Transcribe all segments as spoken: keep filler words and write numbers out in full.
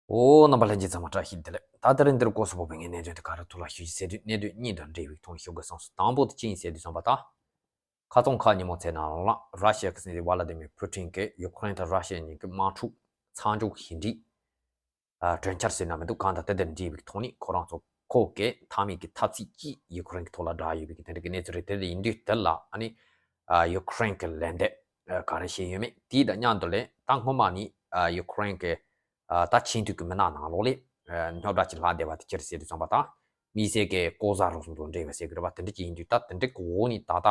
ཨོ། རྣམ་པ་ལྷན་རྒྱས་ཚང་མ་བཀྲ་ཤིས་བདེ་ལེགས། ད་དེ་རིང་འདིར་སྐོར་སོགས་པོ་བའི་ངའི་གནད་དོན་དེ་ག་རེ་ཐུགས་ལ་ཞུ་ཞིག་ཟེར་དུས། གནད་དོན་གཉིས་དང་འབྲེལ་བའི་ཐོག་ནས་ཞུ་དགོས་བསམ་སོང་། དང་པོ་དེ་ཅི་ཡིན་ཟེར་དུས་ཙམ་པ། ད་ཁ་སང་ཁ་ཉིན་མོ་ཚེ་ནང་ལ་ར་ཤི་ཡ་གི་སྲིད་འཛིན་ཝ་ལ་ཏི་མིར་ཕུ་ཊིན་གྱིས་ཡུ་ཁུ་རེན་དང་ར་ཤི་ཡ་གཉིས་ཀྱི་དམག་འཁྲུག་མཚམས་འཇོག་ཞི་འགྲིག་ཨ་གྲོས་འཆར་ཟེར་ན་མི་འདུག། གང་ལྟར་དེ་དང་འབྲེལ་བའི་ཐོག་ནས་ཁོ་རང་ཚོ་ཁོ་གི་མཐའ་མའི་གི་འཐབ་རྩོད་ཀྱིས་ཡུ་ཁུ་རེན་གྱི་ཐོག་ལ་བསྒྲགས་ཡོད་པའི་གི་དེ་འདྲ་གི་གནས་ཚུལ་རེད། དེ་ཡིན་དུས་དེ་ལ་ཨ་ནི་ཨ་ཡུ་ཁུ་རེན་གྱི་ལན་འདེབས་ཨ་ག་རེ་བྱས་ཡོད་མེད། དེ་དང་མཉམ་དུ་ལས་ད་སྔོན་མ་ནས་ཨ་ཡུ་ཁུ་རེན་གྱི་ཨ་ད་ཆེས་མཐོའི་གི་མི་སྣ་ནང་ལོགས་ལས་ཨ་རྙོག་དྲ་ཅིག་ལྷག་བསྡད་པ་དེ་ཅི་རེད་ཟེར་དུས་ཙམ་པ། ད་དམིགས་བསལ་གྱི་ལྐོག་ཟ་རུལ་སུངས་དང་འབྲེལ་བ་ཟེར་གི་རེད་པ། དེ་འདྲ་ཅིག་ཡིན་དུས་ད་དེ་འདྲ་གི་འོག་ནས་ད་ལྟ་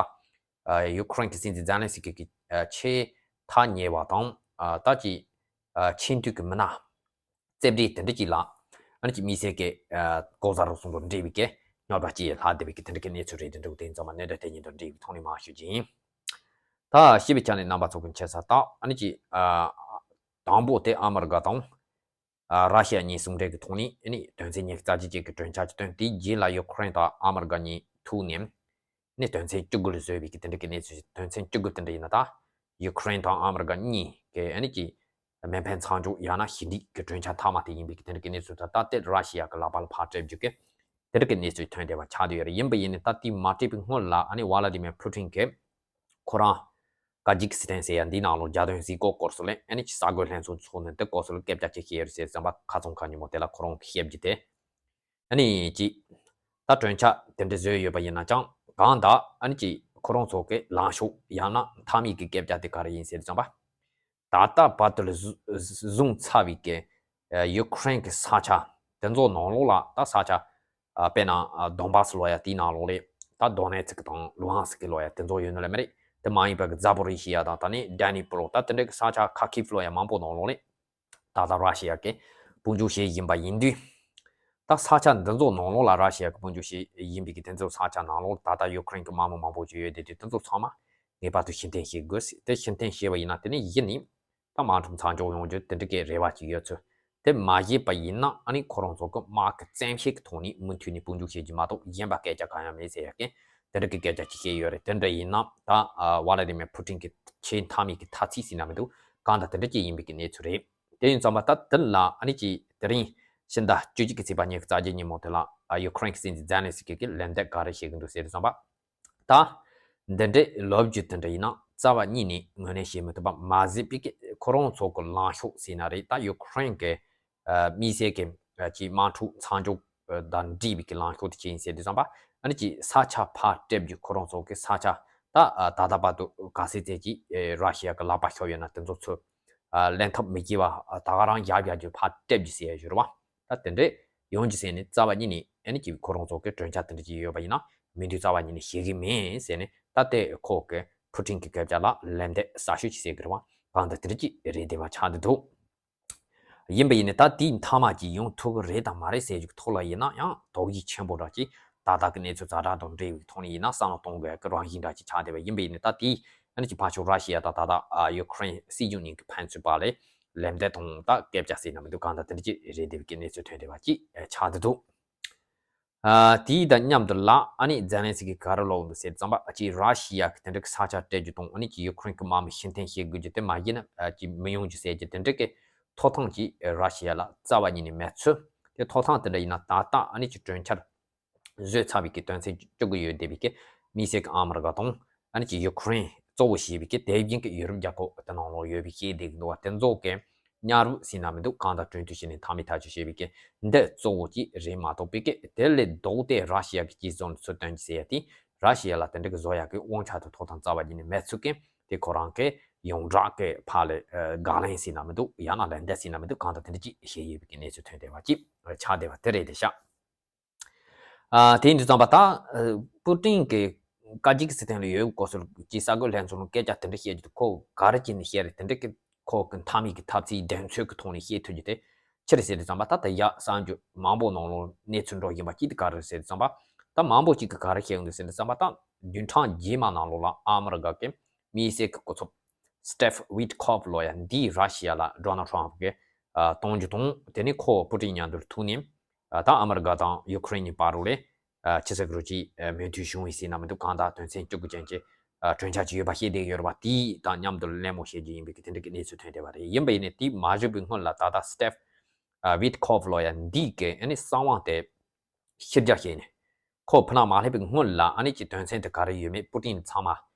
ཨ་ཡུ་ཁུ་རེན་གྱི་སྲིད་འཛིན་ཛེ་ལན་སི་ཀི་གི་ཨ་ཆེས་ཐག་ཉེ་བ་དང་ཨ་ད་ཅིག་ཨ་ཆེས་མཐོའི་གི་མི་སྣ་རྩེ་གྲས་དེ་འདྲ་ཅིག་ལ་ཨ་ནི་ཅིག་དམིགས་བསལ་གྱི་ཨ་ལྐོག་ཟ་རུལ་སུངས་དང་འབྲེལ་བའི་གི་རྙོག་དྲ་ཅིག་ལྷག་བསྡད་པའི་གི་དེ་འདྲ་གི་གནས་ཚུལ་རེད། དེ་འདྲ་དེ་ཡིན་ཙང་མ་གནད་དོན་དེ་གཉིས་དང་འབྲེལ་བའི་ཐོག་ནས་མར་ཞུ་རྒྱུ་ཡིན། ད་ཞིབ་པའི་ཆ་ནས་རྣམ་པ་ཚོ་གི་མཁྱེན་གསལ་ལྟར་ཨ་ནི་ཅིག་ཨ་དང་པོ་དེ་ཨ་མི་རི་ཀ་དང་ཨ་ར་ཤི་ཡ་གཉིས་ཟུང་འབྲེལ་གྱི་ཐོག་ནས་ཨ་ནི་དོན་ཚན་ཉི་ཤུ་རྩ་གཅིག་ཅན་གྱི་གྲོས་འཆར་ཅིག་བཏོན། དེའི་རྗེས་ལ་ཡུ་ཁུ་རེན་དང་ཨ་མི་རི་ཀ་གཉིས་ཐུག་ནས་ཨ་ནི་དོན་ཚན་བཅུ་དགུ་ལ་བཟོས་པའི་གི་དེ་འདྲ་གི་གནས་ཚུལ་ཞིག། དོན་ཚན་བཅུ་དགུ་དེ་འདྲ་ཡིན་ན་ད་ཡུ་ཁུ་རེན་དང་ཨ་མི་རི་ཀ་གཉིས་ཀྱི་ཨ་ནི་ཀྱི་མེ་འཕེན་མཚམས་འཇོག་ཡང་ན་ཞི་འགྲིག་གི་གྲོས་འཆར་མཐའ་མ་དེ་ཡིན་པའི་གི་དེ་འདྲ་གི་གནས་ཚུལ་དང་། ད་ལྟ་ར་ཤི་ཡ་གི་ལག་པ་ལ་ཕར་སྤྲད་རྒྱུ་གི་དེ་འདྲ་གི་གནས་ཚུལ་ཐོན་བསྡད་པ་ཆགས་བསྡད་ཡོད་རེད། ཡིན་པ་ཡིན་ནའི་ད་དེ་མ་སྤྲད་པའི་སྔོན་ལ་ཨ་ནི་ཝ་ལ་ཏི་མིར་ཕུ་ཊིན་གྱིས་ཁོ་རང་ཀ་ཛི་ཀི་སི་ཐན་ཟེར་ཡ་འདིའི་ནང་ལོགས་རྒྱལ་དོན་གཟིགས་སྐོར་སྐོར་སོགས་ལས་ཨ་ནི་ཅིག་གསར་འགོད་ལྷན་ཚོགས་ཚོགས་ནས་འདི་སྐོར་སོགས་ལ་སྐད་ཆ་ཅིག་བཤད་ཡོད་རེད་ཟེར་ཙམ་པ། ཁ་སང་ཁ་ཉིན་མོ་དེ་ལ་ཁོ་རང་གིས་བཤད་རྒྱུ་དེ་ཨ་ནི་ཅིག་ད་གྲོས་འཆར་དེ་འདྲ་བཟོས་ཡོད་པ་ཡིན་ན་ཅང་གང་ལྟར་ཨ་ནི་ཅིག་ཁོ་རང་ཚོ་གི་ལངས་ཕྱོགས་ཡང་ན་མཐའ་མའི་གི་སྐད་ཆ་དེ་ག་རེ་ཡིན་ཟེར་ཙམ་པ། ད་ལྟ་བར་དུ་ལ་བཟུང་ཚར་བའི་གི་ཡུ་ཁུ་རེན་གྱི་ས་ཆ་དེ་ཚོ་ནང་ལོགས་ལ། ད་ས་ཆ་ཨ་དཔེར་ན་ཨ་དོན་བཱ་སི་ལོ་ཡ་དེའི་ནང་ལོགས་ལས། ད་དོ་ནེ་ཚིག་དང་ལུ་ཧན་སི་ཀི་ལོ་ཡ་དེ་ཚོ་ཡོད་ནི་ལ་མ་རེད། དེ་མ་ཡིན་པ་གི་ཛ་པོ་རི་ཤི་ཡ་དང་ད་ནི་ཌ་ནི་པྲོ། ད་དེ་འདྲ་གི་ས་ཆ་ཁ་ཁིབ་ལོ་ཡ་མང་པོ་ནང་ལོགས་ལས་ད་ལྟ་ར་ཤི་ཡ་གི་དཔུང་འཇུག་བྱེད་བཞིན་པ་ཡིན་དུས། ད་ས་ཆ་འདི་ཚོ་ནང་ལོགས་ལ་ར་ཤི་ཡ་གི་དཔུང་འཇུག་བྱེད་ཡིན་པའི་གི་དེ་ཚོ་ས་ཆ་ནང་ལོགས་ད་ལྟ་ཡུ་ཁུ་རེན་གི་དམག་མི་མང་པོ་ཅིག་ཡོད་དེ། དེ་དེ་ཚོ་ཚང་མ་ངེས་པར་དུ་ཕྱིར་འཐེན་བྱེད་དགོས། དེ་ཕྱིར་འཐེན་བྱས་པ་ཡིན་ན་དེ་ནས་གཞི་ནས་ད་དམག་འཁྲུག་མཚམས་འཇོག་ཡོང་རྒྱུ་དེ་འདྲ་གི་རེ་བ་ཅིག་ཡོད་ཚུལ། དེ་མ་བྱས་པ་ཡིན་ན་ཨ་ནི་ཁོ་རང་ཚོ་གི་དམག་གི་བཙན་ཤེད་ཀྱི་ཐོག་ནས་མུ་མཐུད་ནས་དཔུང་འཇུག་བྱེད་རྒྱུ་མ་གཏོགས་གཞན་པ་སྐད་ཆ་གང་ཡང་མེད་ཟེར་ཡ་གི་དེ་འདྲ་གི་སྐད་ཆ་ཅིག་བཤད་ཡོད་རེད། དེ་འདྲ་ཡིན་ན་ད་ཨ་ཝ་ལ་ཏི་མིར་ཕུ་ཊིན་གྱི་ཆེས་མཐའ་མའི་གི་འཐབ་རྩོད་ཟེར་ན་མི་འདུག། གང་ལྟར་དེ་འདྲ་ཅིག་ཡིན་པའི་གི་གནས་ཚུལ་རེད། དེ་ཡིན་ཙང་མ་ད་དེ་ལ་ཨ་ནི་ཅིག་དེ་རིང་ཕྱི་ཟླ་བཅུ་གཅིག་གི་ཚེས་པ་ཉི་ཤུ་རྩ་བརྒྱད་ཉིན་མོ་དེ་ལ་ཨ་ཡུ་ཁུ་རེན་གྱི་སྲིད་འཛིན་ཛེ་ལན་སི་ཀི་གིས་ལན་འདེབས་ག་རེ་བྱེད་ཀྱི་འདུག་ཟེར་དུས་ཙམ་པ། ད་འདི་འདྲའི་ལོ་རྒྱུས་དེ་འདྲ་ཡིན་ན་རྩ་བ་ཉིད་ནས་ངོས་ལེན་བྱེད་མི་ཐུབ་པ་མ་ཟད་པའི་གི་ཁོ་རང་ཚོ་གི་ལངས་ཕྱོགས་ཟེར་ན་རེད། ད་ཡུ་ཁུ་རེན་གི་ཨ་དམིགས་བསལ་གྱི་ཨ་ཅིག་དམག་འཁྲུག་མཚམས་འཇོག་ཨ་དང་འབྲེལ་བའི་གི་ལངས་ཕྱོགས་དེ་ཅི་ཡིན་ཟེར་དུས་ཙམ་པ། ཨ་ནི་ཅིག་ས་ཆ་ཕར་སྤྲད་རྒྱུ། ཁོ་རང་ཚོ་གི་ས་ཆ་ད་ཨ་ད་ལྟ་བར་དུ་ག་ཚད་ཙམ་ཅིག་ཨེ་ར་ཤི་ཡ་གི་ལག་པ་ཤོར་ཡོད་ན་དེ་ཚོ་ཚུར་ཨ་ལེན་ཐབས་མི་བྱེད་པ་ཨ་ད་ག་རང་བཞག་བཞག་རྒྱུ་ཕར་སྤྲད་རྒྱུ་ཟེར་ཡ་ཞིག་རེད་བ། ད་དེ་འདྲས་ཡོང་རྒྱུ་ཟེར་ནས་རྩ་བ་ཉིད་ནས་ཨ་ནི་ཅིག་ཁོ་རང་ཚོ་གི་གྲོས་འཆར་དེ་འདྲ་ཅིག་ཡོད་པ་ཡིན་ན་མི་འདུག། རྩ་བ་ཉིད་ནས་བྱེད་ཀྱི་མེད་ཟེར་ནས་ད་ལྟའི་ཁོ་གི་ཕུ་ཊིན་གྱི་སྐད་ཆ་ལ་ལན་འདེབས་གསར་ཤོས་ཅིག་ཟེར་གི་རེད་བ། གང་ལྟར་དེ་འདྲ་ཅིག་རེད་བསྡད་པ་ཆགས་བསྡད་འདུག། ཡིན་པ་ཡིན་ནའི་ད་དེའི་མཐའ་མ་ཅིག་ཡོང་ཐུབ་ཀྱི་རེད་དང་མ་རེད་ཟེར་རྒྱུ་ཐོག་ལ་ཡིན་ན་ཡང་དོགས་གཞི་ཆེན་པོ་འདྲ་ཅིག་ད་ལྟ་གི་གནས་ཚུལ་ཛ་དྲག་དང་འབྲེལ་བའི་ཐོག་ནས་ཡིན་ན་བསམ་བློ་གཏོང་དགོས་ཀྱི་རང་བཞིན་འདྲ་ཅིག་ཆགས་བསྡད་པ་ཡིན་པ་ཡིན་ནའི། ད་དེའི་ཨ་ནི་ཅིག་ཕར་ཕྱོགས་ར་ཤི་ཡ་དང་ད་ལྟ་ཨ་ཡུ་ཁུ་རེན་སྲིད་གཞུང་གཉིས་ཀྱི་ཕན་ཚུན་བར་ལ་ལན་འདེབས་དང་ད་སྐད་ཆ་ཟེར་ན་མི་འདུག། གང་ལྟར་དེ་འདྲ་ཅིག་རེད་བསྡད་པའི་གནས་ཚུལ་ཐོན་བསྡད་པ་ཅིག་ཆགས་བསྡད་འདུག། ཨ་དེའི་དང་མཉམ་དུ་ལ་ཨ་ནི་ཛེ་ལན་སི་ཀི་ག་རེ་ལབ་འདུག་ཟེར་ཙམ་པ། ཨ་ཅིག་ར་ཤི་ཡ་གི་དེ་འདྲ་གི་ས་ཆ་སྤྲད་རྒྱུ་དང་ཨ་ནི་ཅིག་ཡུ་ཁུ་རེན་གི་དམག་མི་ཕྱིར་འཐེན་བྱེད་དགོས་རྒྱུ་དེ་མ་བྱས་ན་ཨ་ཅིག་མི་ཡོང་རྒྱུ་ཟེར་རྒྱུ་དེ་འདྲ་གི་ཐོབ་ཐང་ཅིག་ར་ཤི་ཡ་ལ་རྩ་བ་ཉིད་ནས་མེད་ཚུལ། དེ་ཐོབ་ཐང་དེ་འདྲ་ཡིན་ན་ད་ལྟ་ཨ་ནི་ཅིག་གྲོས་འཆར་བཟོས་ཚར་བའི་གི་དོན་ཚན་བཅུ་དགུ་ཡོད་བསྡད་པའི་གི་དམིགས་བསལ་གྱི་ཨ་མི་རི་ཀ་དང་ཨ་ནི་ཅིག་ཡུ་ཁུ་རེན་གཙོ་བོ་བྱས་པའི་གི་དེ་བཞིན་གྱི་ཡུ་རོབ་རྒྱལ་ཁབ་དེ་ནང་ལོགས་ཡོད་པའི་ཤེས་བསྡད་ཀྱི་འདུག་བ། དེ་ཚོ་གི་མཉམ་རུབ་ཟེར་ན་མི་འདུག། གང་ལྟར་གྲོས་མཐུན་བྱས་ནས་མཐའ་མའི་ཐག་གཅོད་བྱས་པའི་གི་འདི་གཙོ་བོ་ཅིག་རེད་མ་གཏོགས་པའི་གི་དེ་ལས་ལྡོག་སྟེ་ར་ཤི་ཡ་གི་སྤྱི་ཚོགས་ནས་ཚུར་བཏོན་རྒྱུ་ཟེར་ཡ་དེ་ར་ཤི་ཡ་ལ་དེ་འདྲ་གི་བཟོ་ཡ་གི་དབང་ཆ་དང་ཐོབ་ཐང་རྩ་བ་ཉིད་ནས་མེད་ཚུལ་གི་དེ་ཁོ་རང་གི་ཡོངས་གྲགས་ཀྱི་ཕར་ལ་ཨ་དགག་ལན་ཟེར་ན་མི་འདུག། ཡང་ན་ལན་འདེབས་ཟེར་ན་མི་འདུག། གང་ལྟར་དེ་འདྲ་ཅིག་བྱས་ཡོད་པའི་གི་གནས་ཚུལ་ཐོན་བསྡད་པ་ཅིག་ཆགས་བསྡད་པ་དེ་རེད་དེ་ཤག། ཨ་དེ་ཡིན་དུས་ཙམ་པ་ད་ཨ་པུ་ཏིན་གྱི་ཀ་ཛི་ཀི་སི་ཐན་ལ་ཡོད་སྐོར་སོགས་ཀྱི་གསར་འགོད་ལྷན་ཚོགས་ནང་སྐད་ཆ་དེ་འདྲ་བཤད་རྒྱུ་དེ་ཁོ་ག་རེ་བྱས་ནས་བཤད་རེད། དེ་འདྲ་གི་ཁོ་གི་མཐའ་མའི་གི་འཐབ་རྩོད་གདེང་ཚོད་ཀྱི་ཐོག་ནས་བཤད་ཐུབ་རྒྱུ་དེ་ཅི་རེད་ཟེར་དུས་ཙམ་པ། ད་ད་ཡ་གསར་འགོད་མང་པོ་ནང་ལོགས་གནས་ཚུལ་འགྲོ་བཞིན་པ་གཅིག་དེ་ག་རེ་རེད་ཟེར་དུས་ཙམ་པ། ད་མང་པོ་གཅིག་གིས་ག་རེ་བཤད་ཡོང་དུས་ཟེར་དུས་ཙམ་པ། ད་བདུན་ཕྲག་རྗེས་མ་ནང་ལོགས་ལ་ཨ་མི་རི་ཀ་གི་དམིགས་བསལ་གྱི་སྐུ་ཚབ་སི་ཊིབ་ཝིཊ་ཁོབ་ལོ་ཡ་འདིས་ར་ཤི་ཡ་ལ་ཌོ་ནལ་ཊམ་གི་ཨ་གཏོང་རྒྱུ་དང་། དེ་ནས་ཁོ་པུ་ཏིན་མཉམ་དུ་ཐུག་ནས་ཨ་ད་ཨ་མི་རི་ཀ་དང་ཡུ་ཁུ་རེན་གཉིས་བར་དུ་ལས་ཨ་ཕྱི་སྲིད་ཀྱི་ཅིག་ཨ་མོས་མཐུན་བྱུང་བའི་ཟེར་ན་མི་འདུག། གང་ལྟར་དོན་ཚན་བཅུ་དགུ་ཅན་གྱི་ཨ་གྲོས་འཆར་ཅིག་ཡོད་པ་ཤེས་བསྡད་ཡོད་རེད་པ། དེ་དང་མཉམ་དུ་གླེང་མོལ་བྱེད་རྒྱུ་ཡིན་པའི་གི་དེ་འདྲ་གི་གནས་ཚུལ་ཐོན་བསྡད་པ་རེད། ཡིན་པ་ཡིན་ནའི་དེ་མ་བཞུགས་པའི་སྔོན་ལ་ད་ལྟ་སི་ཊིབ་ ཨ་ཝིཊ་ཁོབ་ལོ་ཡ་འདི་གི་ཨ་ནི་གསང་བ་དེ་ཕྱིར་རྒྱག་བྱས་ནས། ཁོ་ཕུ་ནག་མ་སླེབས་པའི་སྔོན་ལ་ཨ་ནི་ཀྱི་དོན་ཚན་དེ་ག་རེ་ཡོད་མེད་པུ་ཏིན་ཚང་མ་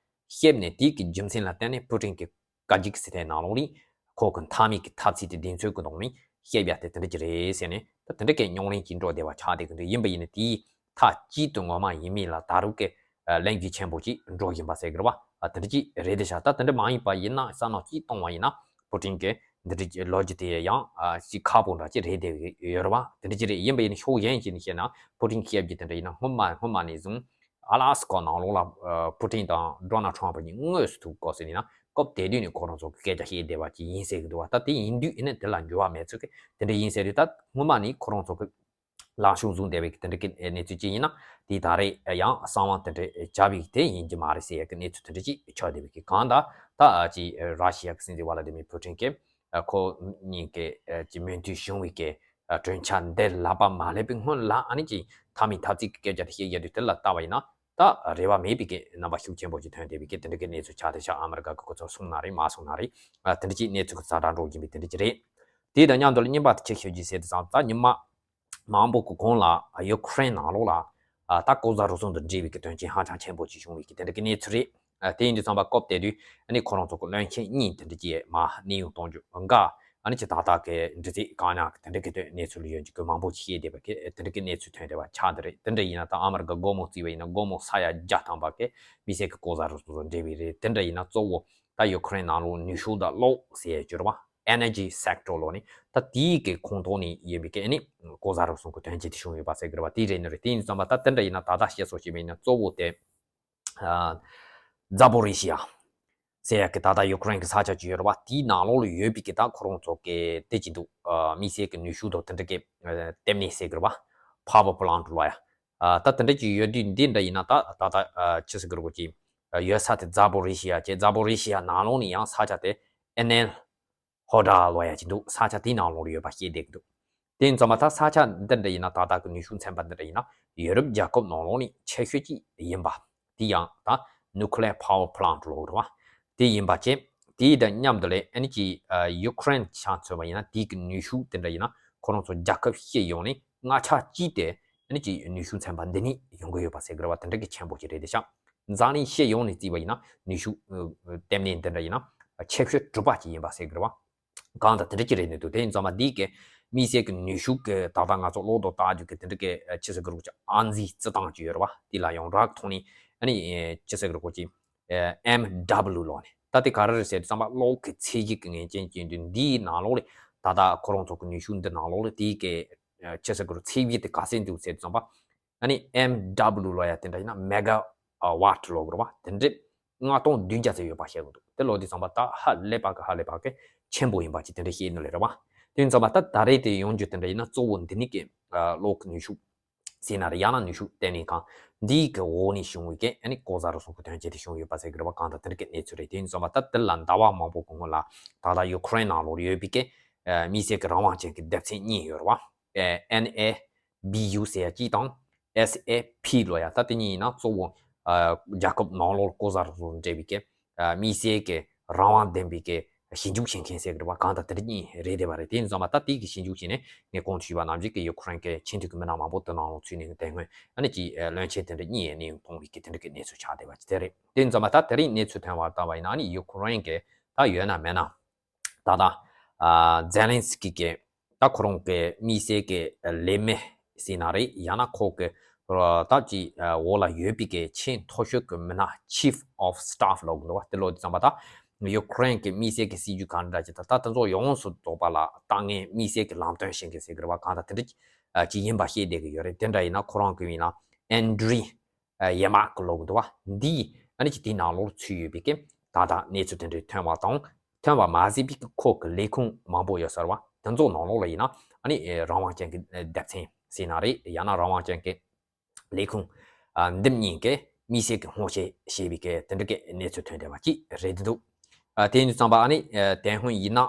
བཤད་ནས། དེའི་གི་རྒྱུ་མཚན་ལ་བརྟེན་ནས་པུ་ཏིན་གྱི་བཀའ་འགྱུར་ཟེར་དེའི་ནང་ལོགས་ནས་ཁོ་གི་མཐའ་མའི་གི་འཐབ་རྩོད་དེ་གདེང་ཚོད་ཀྱི་ཐོག་ནས་བཤད་ཡ་དེ་དེ་འདྲ་ཅིག་རེད་ཟེར་ནས། ད་དེ་འདྲ་གི་རྙོག་གླེང་ཅིག་འགྲོ་བསྡད་པ་ཆགས་བསྡད་ཀྱི་འདུག་ཡིན་པ་ཡིན་ན་དེའི་མཐའ་གཅིག་ཏུ་ངོ་མ་ཡིན་མིན་ལ་ད་རུང་གི་ཨ་གླེང་རྒྱུ་ཆེན་པོ་ཅིག་འགྲོ་བཞིན་པ་ཟེར་གི་རེད་བ། ཨ་དེ་འདྲ་ཅིག་རེད་དེ་ཤག་ད་དེ་འདྲ་མ་ཡིན་པ་ཡིན་ན་བསམ་བློ་ཅིག་གཏོང་བ་ཡིན་ན། པུ་ཏིན་གྱི་འདི་འདྲའི་ལོ་རྒྱུས་དེ་ཡང་ཨ་ཅིག་ཁག་པོ་འདྲ་ཅིག་རེད་བསྡད་ཡོད་རེད་བ། དེ་འདྲ་ཅིག་རེད། ཡིན་པ་ཡིན་ན་ཕྱོགས་གཞན་ཅིག་ནས་བཤད་ན། པུ་ཏིན་གྱི་སྐད་ཆ་དེ་འདྲ་ཡིན་ན་སྔོན་མ་སྔོན་མ་ནས་བཟུང་ཨ་ལ་སི་ཀ་ནང་ལོགས་ལ་ཨ་པུ་ཏིན་དང་ཌོ་ནལ་ཊམ་པ་གཉིས་དངོས་སུ་ཐུག་གོ་ཟེར་ནས་ན། སྐབས་དེ་དུས་ནས་ཁོ་རང་ཚོ་གི་སྐད་ཆ་བཤད་བསྡད་པ་ཅིག་ཡིན་ཟེར་གི་འདུག་བ། ད་དེ་ཡིན་དུས་ཡིན་ན་དེ་ལ་འགྱུར་བ་མེད་ཚུལ་གི་དེ་འདྲ་ཡིན་ཟེར་དུས། ད་སྔོན་མ་ནས་ཁོ་རང་ཚོ་གི་ལངས་ཕྱོགས་བཟུང་བསྡད་པའི་དེ་འདྲ་གི་གནས་ཚུལ་ཅིག་ཡིན་ན། དེ་ད་རེས་ཡང་གསང་བ་དེ་འདྲ་བྱ་བའི་དེ་ཡིན་གྱི་མ་རེད་ཟེར་ཡ་གི་གནས་ཚུལ་དེ་འདྲ་ཅིག་ཆགས་བསྡད་པའི་གི། གང་ལྟར་ད་ཅིག་ར་ཤི་ཡ་གི་སྲིད་འཛིན་ཝ་ལ་ཏི་མིར་པུ་ཏིན་གྱིས་ཁོ་གཉིས་ཀྱི་ཅིག་མོས་མཐུན་བྱུང་བའི་གི་གྲོས་འཆར་འདི་ལག་པ་མ་སླེབས་པའི་སྔོན་ལ་ཨ་ནི་ཅིག་མཐའ་མའི་འཐབ་རྩོད་ཀྱི་སྐད་ཆ་དེ་བཤད་ཡ་དུས་དེ་ལ་ལྟ་བ་ཡིན་ན། ད་རེ་བ་མེད་པའི་གི་རྣམ་པ་ཤུགས་ཆེན་པོ་ཅིག་ཐོན་བསྡད་པའི་གི་དེ་འདྲ་གི་གནས་ཚུལ་ཆགས་བསྡད་ཤག་ཨ་མི་རི་ཀ་གི་ཁོ་ཚོ་གསུང་ན་རེད་མ་གསུང་ན་རེད། ཨ་དེ་འདྲ་ཅིག་གནས་ཚུལ་གི་ཛ་དྲག་འགྲོ་བཞིན་པའི་དེ་འདྲ་ཅིག་རེད། དེ་དང་མཉམ་དུ་ལ་རྙིང་པ་དེ་ཅིག་ཞུ་རྒྱུ་ཟེར་དུས་ཙང་། ད་ཉི་མ་མང་པོ་གི་གོང་ལ་ཡུ་ཁུ་རེན་ནང་ལོགས་ལ་ཨ་ད་ལྐོག་ཟ་རུལ་སུངས་དང་འབྲེལ་བའི་གི་དོན་རྐྱེན་ཧ་ཅང་ཆེན་པོ་ཅིག་བྱུང་བའི་གི་དེ་འདྲ་གི་གནས་ཚུལ་རེད། ཨ་དེ་ཡིན་དུས་ཙམ་པ་སྐབས་དེ་དུས་ཨ་ནི་ཁོ་རང་ཚོ་གི་བློན་ཆེན་གཉིས་དེ་འདྲ་ཅིག་མར་གནས་དབྱུང་གཏོང་རྒྱུ་འགའ། ཨ་ནི་ཅིག་ད་ལྟ་གི་འདྲི་རྩད་བཀག་ཉར་གི་དེ་འདྲ་གི་དེ་གནས་ཚུལ་ཡོད་ཀྱི་གི་མང་པོ་ཅིག་བཤད་བསྡད་པ་གི་དེ་འདྲ་གི་གནས་ཚུལ་ཐོན་བསྡད་པ་ཆགས་འདི་རེད། དེ་འདྲ་ཡིན་ན་ད་ཨ་མི་རི་ཀ་སྒོར་མོ་བརྩིས་པ་ཡིན་ན་སྒོར་མོ་ས་ཡ་བརྒྱ་ཐམ་པ་གི་དམིགས་བསལ་གི་ལྐོག་ཟ་རུལ་སུངས་དང་འབྲེལ་བའི་རེད། དེ་འདྲ་ཡིན་ན་གཙོ་བོ་ད་ཡུ་ཁུ་རེན་ནང་ལོགས་ནུས་ཤུགས་དང་གློག་ཟེར་ཡ་གྱུར་བ། ཨེ་ནར་ཇི་སེག་ཊར་ལོགས་ནས་ད་དེའི་གི་ཁོངས་གཏོགས་ནས་ཡིན་པའི་གི་ཨ་ནི་ལྐོག་ཟ་རུལ་སུངས་གི་དོན་རྐྱེན་དེ་བྱུང་ཡོད་པ་ཟེར་གི་རེད་བ། དེ་རེད་ནི་རེད། དེ་ཡིན་ཙམ་པ་ད་དེ་འདྲ་ཡིན་ན་ད་ལྟ་བཤད་སྲོལ་ཞིག་མིན་ན་གཙོ་བོ་དེ། ཨ་ཛ་པོ་རི་ཤི་ཡ་ཟེར་ཡ་གི་ད་ལྟ་ཡུ་ཁུ་རེན་གི་ས་ཆ་ཅིག་ཡོད་རེད་བ། དེའི་ནང་ལོགས་ལ་ཡོད་པའི་གི་ད་ཁོ་རང་ཚོ་གི་དེ་ཅིག་འདུག་ཨ་དམིགས་བསལ་གི་ནུས་ཤུགས་དང་དེ་འདྲ་གི་ཨ་ལྟེ་གནས་ཟེར་གི་རེད་བ། པ་ཝར་པ་ལན་ཊི་ལབ་ཡ། ཨ་ད་དེ་འདྲ་ཅིག་ཡོད་དུས་འདི་འདྲ་ཡིན་ན་ད་ད་ད་ཨ་ཅི་ཟེར་གི་རེད་གོ་ཅིག་ཨ་ཡོད་ས་དེ་ཛ་པོ་རི་ཤི་ཡ་བྱས། ཛ་པོ་རི་ཤི་ཡ་ནང་ལོགས་ནས་ཡང་ས་ཆ་དེ་ཨེན་ཨེལ་ཧོ་ཌ་ལབ་ཡ་ཅིག་འདུག་ས་ཆ་དེའི་ནང་ལོགས་ལ་ཡོད་པ་བཤད་བསྡད་ཀྱི་འདུག་དེ་ཡིན་ཙམ་པ་ད་ས་ཆ་འདི་འདྲ་ཡིན་ན། ད་ལྟ་གི་ནུས་ཤུགས་ཚན་པ་འདི་འདྲ་ཡིན་ན་ཡུ་རོབ་རྒྱལ་ཁབ་ནང་ལོགས་ནས་ཆེ་ཤོས་ཅིག་ཡིན་པ། དེ་ཡང་ད་nuclear power plant ལབ་རེད་བ། དེ་ཡིན་པ་བྱས། དེ་དང་མཉམ་དུ་ལས་ཨ་ནི་ཅིག་ཨ་ཡུ་ཁུ་རེན་ཆ་མཚོན་པ་ཡིན་ན་དེའི་གི་ནུས་ཤུགས་དེ་འདྲ་ཡིན་ན་ཁོ་རང་ཚོ་རྒྱལ་ཁབ་སྤྱི་ཡོངས་ནས་ལྔ་ཆ་གཅིག་དེ་ཨ་ནི་ཅིག་ནུས་ཤུགས་ཚན་པ་འདི་ནས་ཡོང་གི་ཡོད་པ་ཟེར་གི་རེད་བ། དེ་འདྲ་གི་ཆེན་པོ་ཅིག་རེད་དེ་ཤག་འཛམ་གླིང་སྤྱི་ཡོངས་ནས་བརྩིས་པ་ཡིན་ན་ནུས་ཤུགས་ཨ་ལྟེ་གནས་འདི་འདྲ་ཡིན་ན་ཆེ་ཤོས་དྲུག་པ་ཅིག་ཡིན་པ་ཟེར་གི་རེད་བ། གང་ལྟར་དེ་འདྲ་ཅིག་རེད་ནི་འདུག་དེ་ཡིན་ཙང་མ་འདི་གི་དམིགས་བསལ་གྱི་ནུས་ཤུགས་ཀྱི་ད་ལྟ་ང་ཚོ་གློག་དང་བཏགས་རྒྱུ་གི་དེ་འདྲ་གི་ཨ་ཅི་ཟེར་གི་རེད་གོ་ཅིག་ཨང་རྩིས་རྩི་སྟངས་ཅིག་ཡོད་རེད་བ། དེ་ལ་ཡང་རགས་ཐོག་ནས་ཨ་ནི་ཨ་ཅི་ཟེར་གི་རེད་གོ་ཅིག་ཨ་ཨེམ་ཌབ་ལུ་ལབ་ནས། ད་དེ་ག་རེ་རེད་ཟེར་དུས་ཙམ་པ་གློག་གི་ཚད་གཞི་གི་ངེས་ཅན་ཅན་དུ་འདིའི་ནང་ལོགས་ལ་ད་ལྟ་ཁོ་རང་ཚོ་གི་ནུས་ཤུགས་འདི་ནང་ལོགས་ལ་དེའི་གི་ཨ་ཅི་ཟེར་གི་རེད་ཚད་གཞི་དེ་ག་ཚད་འདུག་ཟེར་དུས་ཙམ་པ། ཨ་ནི་ཨེམ་ཌབ་ལུ་ལབ་ཡ་དེ་འདྲ་ཡིན་ན་མེ་ག་ཝཊ་ལབ་དགོས་རེད་བ། དེ་འདྲ་ལྔ་སྟོང་བདུན་བརྒྱ་ཙམ་ཡོད་པ་བཤད་གི་འདུག་དེ་ལབ་དུས་ཙམ་པ་ད་ཧ་ལས་པ་གི་ཧ་ལས་པ་གི་ཆེན་པོ་ཡིན་པ་ཅིག་དེ་འདྲ་བཤད་ནི་ལས་རེད་བ། དེ་ཡིན་ཙམ་པ་ད་ད་རེས་དེ་ཡོང་རྒྱུ་དེ་འདྲ་ཡིན་ན་གཙོ་བོ་འདི་ནི་གི་ཨ་གློག་གི་ནུས་ཤུགས་ཟེར་ན་རེད། ཡང་ན་ནུས་ཤུགས་ལྟེ་གནས་ཁང་འདིའི་གི་འོག་ནས་བྱུང་བའི་གི་ཨ་ནི་ལྐོག་ཟ་རུལ་སུངས་གི་དོན་རྐྱེན་དེ་བྱུང་ཡོད་པ་ཟེར་གི་རེད་བ། གང་ལྟར་དེ་འདྲ་གི་གནས་ཚུལ་རེད། དེ་ཡིན་ཙམ་པ་ད་དེ་ལ་ཟླ་བ་མང་པོ་གི་སྔོན་ལ་ད་ལྟ་ཡུ་ཁུ་རེན་ནང་ལོགས་ཡོད་པའི་གི་ཨ་དམིགས་བསལ་གི་རང་དབང་ཅན་གི་སྡེ་ཚན་གཉིས་ཡོད་རེད་བ། ཨ་ཨེན་ཨེ་བི་ཡུ་ཟེར་ཡ་གཅིག་དང་། ཨེས་ཨེ་ཕི་ལབ་ཡ། ད་དེ་གཉིས་ཡིན་ན་གཙོ་བོ་ཨ་རྒྱལ་ཁབ་ནང་ལོགས་ལྐོག་ཟ་རུལ་སུངས་འབྲེལ་བའི་གི་ཨ་དམིགས་བསལ་གི་རང་དབང་ལྡན་པའི་གི་ཞིབ་འཇུག་བྱེད་མཁན་ཟེར་གི་རེད་བ། གང་ལྟར་དེ་འདྲ་གཉིས་རེད་བསྡད་པ་རེད། དེ་ཡིན་ཙང་མ་ད་དེ་གི་ཞིབ་འཇུག་བྱས་ནས་ངས་གོང་དུ་ཞུས་པ་ནང་བཞིན་གི་ཡུ་ཁུ་རེན་གི་ཆེས་མཐོའི་གི་མི་སྣ་མང་པོ་དེ་ནང་ལོགས་ཚུད་ནས་དེ་སྔོན་ཨ་ནི་ཅིག་ཨ་བློན་ཆེན་དེ་འདྲ་གཉིས་གནས་དབྱུང་གཏོང་བའི་གི་དེ་འདྲ་གི་གནས་ཚུལ་ཆགས་བསྡད་པ་ཅིག་དེ་རེད། དེ་ཡིན་ཙང་མ་ད་དེ་རིང་གནས་ཚུལ་ཐོན་པ་ལྟ་བ་ཡིན་ན་ཨ་ནི་ཡུ་ཁུ་རེན་གི་ད་ཡོད་ན་མེད་ན། ད་ལྟ་ཨ་ཛེ་ལན་སི་ཀི་གིས་ད་ཁོ་རང་གི་དམིགས་བསལ་གི་ལས་མི་ཟེར་ན་རེད། ཡང་ན་ཁོ་གི་ད་ཅིག་འོག་ལ་ཡོད་པའི་གི་ཆེས་མཐོ་ཤོས་ཀྱི་མི་སྣ་Chief of Staff ལབ་གི་འདུག་བ། དེ་ལབ་དུས་ཙམ་པ་ད་ཡུ་ཁུ་རེན་གི་དམིགས་བསལ་གི་སྲིད་ཇུས་ག་འདྲ་ཅིག་ད་ད་དེ་ཚོ་ཡོངས་སུ་རྫོགས་པ་ལ་ལྟ་མཁན་དམིགས་བསལ་གི་ལམ་སྟོན་བྱེད་མཁན་ཟེར་གི་རེད་བ། གང་ལྟར་དེ་འདྲ་ཅིག་ཡིན་པ་ཤེས་བསྡད་གི་ཡོད་རེད། དེ་འདྲ་ཡིན་ན་ཁོ་རང་གི་མིང་ལ་ཨན་ཌྲི་ཡེ་མག་ལབ་གི་འདུག་བ། འདིས་ཨ་ནི་ཅིག་དེའི་ནང་ལོགས་ཚུད་ཡོད་པའི་གི་ད་ལྟ་གནས་ཚུལ་དེ་འདྲ་ཐོན་པ་དང་། ཐོན་པ་མ་ཟད་པའི་གི་ཁོ་གི་ལས་ཁུངས་མང་པོ་ཡོད་ས་རེད་བ། དེ་ཚོ་ནང་ལོགས་ལ་ཡིན་ན་ཨ་ནི་རང་དབང་ཅན་གི་སྡེ་ཚན་ཟེར་ན་རེད། ཡང་ན་རང་དབང་ཅན་གི་ལས་ཁུངས་ཨ་འདི་གཉིས་ཀྱིས་དམིགས་བསལ་གྱི་སྔོག་བཤེར་བྱས་པའི་གི་དེ་འདྲ་གི་གནས་ཚུལ་ཐོན་བསྡད་པ་ཅིག་རེད་འདུག་ཨ་དེ་ཡིན་དུས་ཙམ་པ་ཨ་ནི་ཨ་དེ་སྔོན་ཡིན་ན་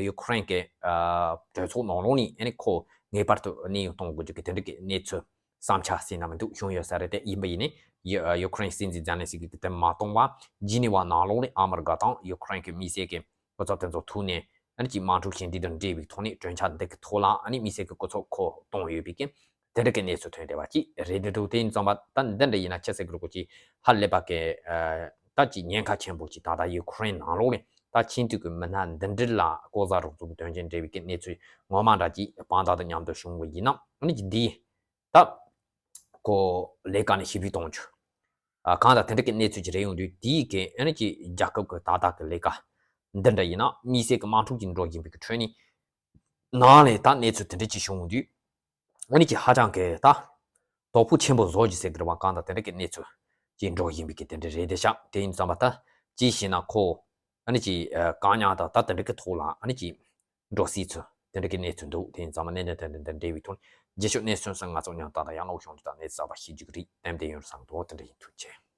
ཡུ་ཁུ་རེན་གྱི་ཨ་གྲོས་ཚོགས་ནང་ལོགས་ནས་ཨ་ནི་ཁོ་ངེས་པར་དུ་གནས་དབྱུང་གཏོང་དགོས་རྒྱུ་གི་དེ་འདྲ་གི་གནས་ཚུལ་བསམ་འཆར་ཟེར་ན་མི་འདུག་བྱུང་ཡོད་ས་རེད། དེ་ཡིན་པ་ཡིན་ནའི་ཡུ་ཨ་ཡུ་ཁུ་རེན་སྲིད་འཛིན་ཛེ་ལན་སི་ཀི་གིས་དེ་མ་གཏོང་བར་ཇི་ནི་ཝ་ནང་ལོགས་ནས་ཨ་མི་རི་ཀ་དང་ཡུ་ཁུ་རེན་གྱི་དམིགས་བསལ་གྱི་སྐུ་ཚབ་དེ་ཚོ་ཐུག་ནས་ ཨ་ནི་ཅིག་དམག་འཁྲུག་ཞི་འགྲིག་དང་འབྲེལ་བའི་ཐོག་ནས་གྲོས་འཆར་འདི་གི་ཐོག་ལ་ཨ་ནི་དམིགས་བསལ་གྱི་སྐུ་ཚབ་ཁོ་གཏོང་ཡོད་པའི་གི་དེ་འདྲ་གི་གནས་ཚུལ་ཐོན་བསྡད་པ་ཅིག་རེད་འདུག་དེ་ཡིན་ཙང་མ་ད་འདི་འདྲ་ཡིན་ན་ཅི་ཟེར་གི་རེད་གོ་ཅིག་ཧ་ལས་པ་གི་ད་ཅིག་ཉེན་ཁ་ཆེན་པོ་ཅིག་ད་ལྟ་ཡུ་ཁུ་རེན་ནང་ལོགས་ནས་ད་ཆིངས་དུས་ཀྱི་མི་སྣ་འདི་འདྲ་ལ་ལྐོག་ཟ་རོགས་སྐྱོར་དོན་རྐྱེན་འབྲེལ་བའི་གི་གནས་ཚུལ་ངོ་མ་འདྲ་ཅིག་དཔང་རྟགས་དང་མཉམ་དུ་བྱུང་བ་ཡིན་ན་ཨ་ནི་ཅིག་འདི་ད་ཁོ་ལས་ཀ་ནས་ཞི་བདེ་གཏོང་རྒྱུ། ཨ་གང་ལྟར་དེ་འདྲ་གི་གནས་ཚུལ་ཅིག་རེད་ཡོང་དུས་དེའི་གི་ཨ་ནི་ཅིག་རྒྱལ་ཁབ་ཀྱི་ད་ལྟ་གི་ལས་ཀ་འདི་འདྲ་ཡིན་ན་དམིགས་བསལ་གྱི་དམག་འཁྲུག་ཅིག་འགྲོ་བཞིན་པའི་གི་ཁྲོད་ནས་ནང་ལས་ད་གནས་ཚུལ་དེ་འདྲ་ཅིག་བྱུང་ཡོང་དུས་ཨ་ནི་ཅིག་ཧ་ཅང་གི་ད་དོ་ཕོག་ཆེན་པོ་བཟོ་རྒྱུ་ཟེར་གི་རེད་བ། གང་ལྟར་དེ་འདྲ་གི་གནས་ཚུལ་ཅིག་འགྲོ་བཞིན་པའི་གི་དེ་འདྲ་རེད་དེ་ཤག་དེ་ཡིན་ཙང་མ་ད་ཅི་ཞེ་ན་ཁོ་ཨ་ནི་ཅིག་ཨ་བཀག་ཉར་དང་ད་དེ་འདྲ་གི་ཐོག་ལ་ཨ་ནི་ཅིག་འགྲོ་སྲིད་ཚུལ་དེ་འདྲ་གི་གནས་ཚུལ་འདུག་དེ་ཡིན་ཙང་མ་གནད་དོན་དེ་འདྲ་འབྲེལ་བའི་ཐོག་ནས་རྗེས་ཕྱོགས་གནས་ཚུལ་སོགས་ང་ཚོ་མཉམ་དུ་ད་ལྟ་ཡང་ལོག་ཤོང་རྒྱུ་དང་གནས་ཚུལ་གསར་པ་ཤེས་རྒྱུ་གི་རིགས་ཏན་ཏན་ཡོང་བསམ་འདུག་དེ་འདྲ་ཡིན། ཐུགས་རྗེ་ཆེ།